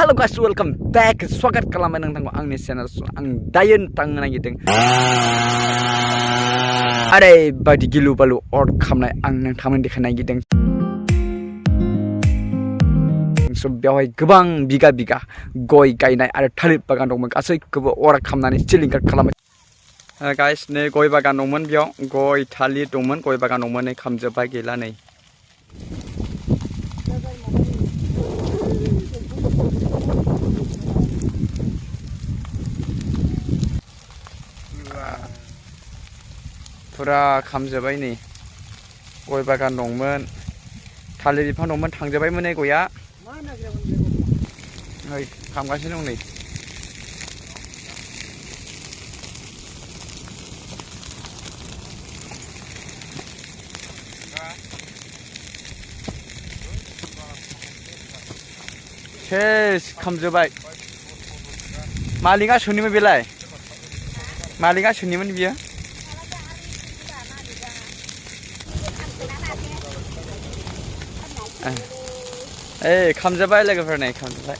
Hello guys, welcome back. Swagat खालामबाय नोंथांखौ आंनि चेनेल आं दायो थांनो नागिरदों ओरैबायदि गिलु बालु अर खामनाय आं नोंथांमोन देखायनो नागिरदों बेवहाय गोबां बिगा बिगा गय गायनाय आरो थालिर बागान दंमोन गासैखौबो अर खामनानै सिलिंखार खालामबाय गाइस नै गय बागान दंमोन बेयाव गय थालिर दंमोन गय बागान दंमोन नै खामजोबबाय गैला नै पुरा खामजोबबाय नै गय बागान दंमोन थालिर बिफां दंमोन थांजोबबायमोन नै गया नै खामगासिनो दं नै सेस खामजोबबाय मालिकआ सोरनिमोन बेलाय मालिकआ सोरनिमोन बियो ए खामजोबबाय लोगोफोर नै खामजोबबाय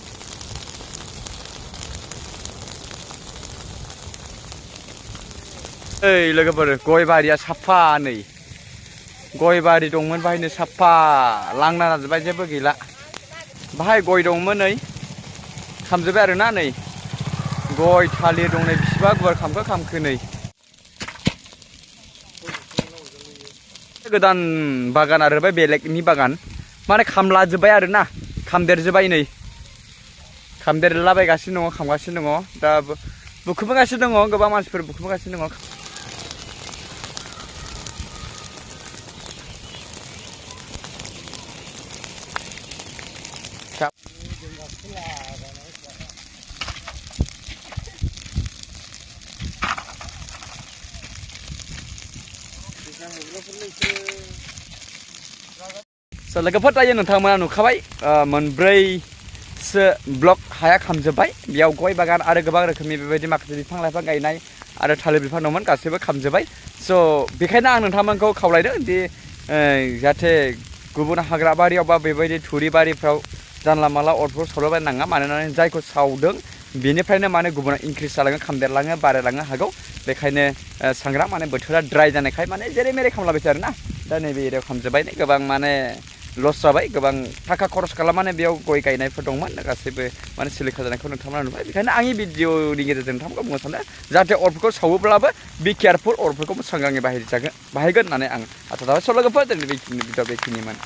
ओइ लोगोफोर गय बारिया साफा नै गय बारि दंमोन बाहायनो साफा लांना जाजोबबाय जेबो गैला बाहाय गय दंमोन नै खामजोबबाय आरोना नै गय थालिर दं नै बिसिबा गुवार खामखो नै गोदान बागान आरो बे बेलेगनि बागान माने खामलाजोबबाय आरोना खामदेरजोबबाय नै खामदेरलाबायगासिनो दङ खामगासिनो दङ दा बुखुबोगासिनो दङ गोबां मानसिफोर बुखुबोगासिनो दङ लोगोफोर दायो नोंथांमोना नुखाबाय मोनब्रैसो ब्लक हाया खामजोबबाय बेयाव गय बागान आरो गोबां रोखोमनि बेबायदि माखासे बिफां लाइफां गायनाय आरो थालिर बिफां दंमोन गासैबो खामजोबबाय स' बेखायनो आं नोंथांमोनखौ खावलायदों दि जाहाथे गुबुन हाग्रा बारियाव बा बेबायदि थुरि बारिफ्राव जानला मानला अरफोरखौ सावलाबायनो नाङा मानोना जायखौ सावदों बेनिफ्रायनो माने गुबुना इनक्रिज जालाङो खामदेरलाङो बारायलांनो हागौ बेखायनो सांग्रां माने बोथोरा ड्राइ जानायखाय माने जेरै मेरै खामलाबायसै आरोना दा नैबे एरियायाव खामजोबबाय गोबां माने लस जाबाय गोबां थाखा खरस खालामनानै बेयाव गय गायनायफोर दंमोन गासैबो माने सिलिंखार जानायखौ नोंथांमोना नुबाय बेखायनो आंनि भिडिअनि गेजेरजों नोंथांमोनखौ बुंनो सानो जाहाथे अरफोरखौ सावोब्लाबो बि केयारफुल अरफोरखौ सांग्राङै बाहायगोन होननानै आं आसा थाबाय स' लोगोफोर दिनै बेखिनिमोन